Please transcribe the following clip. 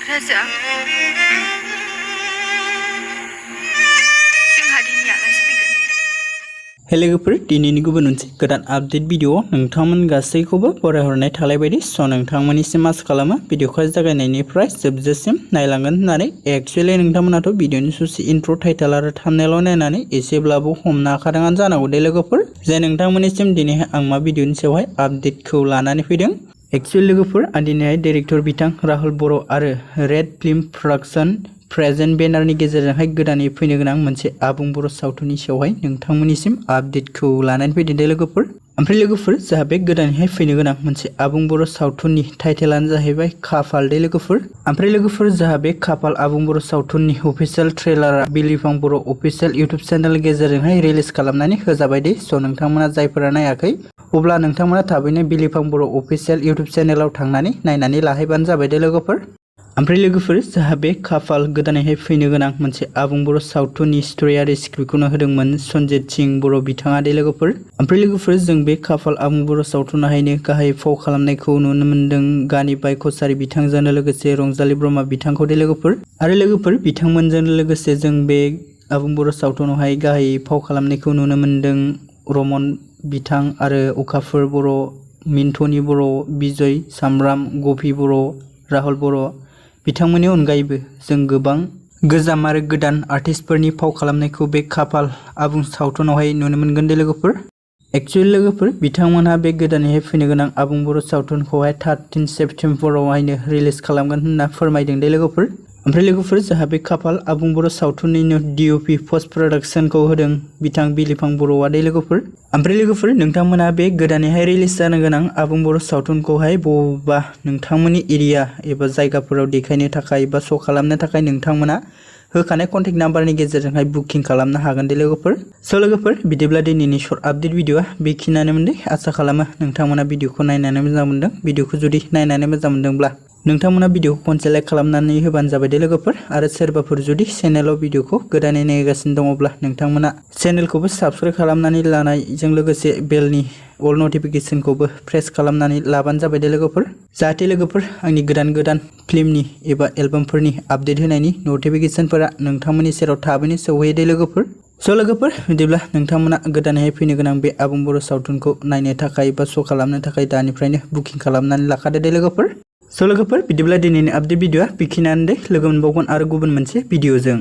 Raja. जोंहा दिनै आलासि फैगोन। हेलो लोगोफोर, दिनैनि गुबुन मोनसे गोदान आपडेट भिडिअ नोंथांमोन गासैखौबो बरायहरनाय थालाय बायदि नोंथांमोननिसिम आसा खालामो भिडिअखौ जागायनायनिफ्राय जोबजासिम नायलांगोन होननानै। एक्चुअली नोंथांमोनाथ' भिडिअनि ससे इन्ट्र टाइटल आरो थाम्बनेइल नायनानै एसेब्लाबो हमनो हाखादोंआनो जानांगौ दे लोगोफोर, जे नोंथांमोननिसिम दिनैहाय आं मा भिडिअनि सायावहाय आपडेटखौ लानानै फैदों। एक्चुअली लोगोफोर, आं दिनैहाय डाइरेक्टर बिथां राहुल बर' आरो रेड फिल्म प्रडाक्शन प्रेजेन्ट बेनारनि गेजेरजोंहाय गोदानै फैनो गोनां मोनसे आबुं बर' सावथुननि सायावहाय नोंथांमोननिसिम आपडेटखौ लानानै फैदों दे लोगोफोर। ओमफ्राय लोगोफोर, जोंहा बे गोदानैहाय फैनो गोनां मोनसे आबुं बर' सावथुननि टाइटेलानो जाहैबाय खाफाल दे लोगोफोर। ओमफ्राय लोगोफोर, जोंहा बे खाफाल आबुं बर' सावथुननि अफिसियेल ट्रेलारा बिलिफां बर' अफिसियेल इउटुब चेनेलनि गेजेरजोंहाय रिलिज खालामनानै होजाबाय दे। नोंथांमोना जायफोरा नायाखै अब्ला नोंथांमोना थाबैनो बिलिफां बर' अफिसियेल इउटुब चेनेलाव थांनानै नायनानै लाहैबानो जाबाय दे लोगोफोर। ओमफ्राय लोगोफोर, जोंहा बे खाफाल गोदानैहाय फैनो गोनां मोनसे आबुं बर' सावथुननि स्ट'रि आरो स्क्रिप्टखौनो होदोंमोन सनजित सिंह बर' बिथाङा दे लोगोफोर। ओमफ्राय लोगोफोर, जों बे खाफाल आबुं बर' सावथुनाहायनो गाहाय फाव खालामनायखौ नुनो मोन्दों गानि बाय कसारि बिथांजों लोगोसे रंजालि ब्रह्म बिथांखौ दे लोगोफोर। आरो लोगोफोर, बिथांमोनजों लोगोसे जों बे आबुं बर' सावथुनावहाय गाहाय फाव खालामनायखौ नुनो मोन्दों रमन बिथां आरो अखाफोर बर', मिन्टनि बर', बिजय सामब्राम, गफि बर', राहुल बर' बिथांमोननि अनगायैबो जों गोबां गोजाम आरो गोदान आर्टिस्टफोरनि फाव खालामनायखौ बे खाफाल आबुं सावथुनावहाय नुनो मोनगोन दे लोगोफोर। एक्चुअली लोगोफोर, बिथांमोनहा बे गोदानैहाय फैनो गोनां आबुं बर' सावथुनखौहाय 13 सेप्तेम्बरावहायनो रिलिज खालामगोन होनना फोरमायदों दे लोगोफोर। ओमफ्राय लोगोफोर, जोंहा बे खाफाल आबुं बर' सावथुननिनो DOP पस्ट प्रडाक्शनखौ होदों बिथां बिलिफां बर'आ दे लोगोफोर। ओमफ्राय लोगोफोर, नोंथांमोना बे गोदानैहाय रिलिज जानो गोनां आबुं बर' सावथुनखौहाय बबेबा नोंथांमोननि एरिया एबा जायगाफोराव देखायनो थाखाय बा श' खालामनो थाखाय नोंथांमोना होखानाय कन्टेक्ट नाम्बारनि गेजेरजोंहाय बुकिं खालामनो हागोन दे लोगोफोर। लोगोफोर, बिदिब्ला दिनैनि शर्ट आपडेट भिडिअआ बेखिनियानोमोन दे। आसा खालामो नोंथांमोना भिडिअखौ नायनानै मोजां मोनदों। भिडिअखौ जुदि नायनानै मोजां मोनदोंब्ला नोंथांमोना भिडिअखौ खनसे लाइक खालामनानै होबानो जाबाय दे लोगोफोर। आरो सोरबाफोर जुदि चेनेलाव भिडिअखौ गोदानै नायगासिनो दङब्ला नोंथांमोना चेनेलखौबो साबस्क्राइब खालामनानै लानायजों लोगोसे बेलनि अल नटिफिकेसनखौबो प्रेस खालामनानै लाबानो जाबाय दे लोगोफोर, जाहाथे लोगोफोर आंनि गोदान गोदान फिल्मनि एबा एलबामफोरनि आपडेट होनायनि नटिफिकेसनफोरा नोंथांमोननि सेराव थाबैनो सौहैयो दे लोगोफोर। लोगोफोर, बिदिब्ला नोंथांमोना गोदानैहाय फैनो गोनां बे आबुं बर' सावथुनखौ नायनो थाखाय बा श' खालामनो थाखाय दानिफ्रायनो बुकिं खालामनानै लाखादो दे लोगोफोर। लोगोफोर, बिदिब्ला दिनैनि आपडेट भिडिअआ बेखिनियानो दे। लोगो मोनबावगोन आरो गुबुन मोनसे भिडिअजों।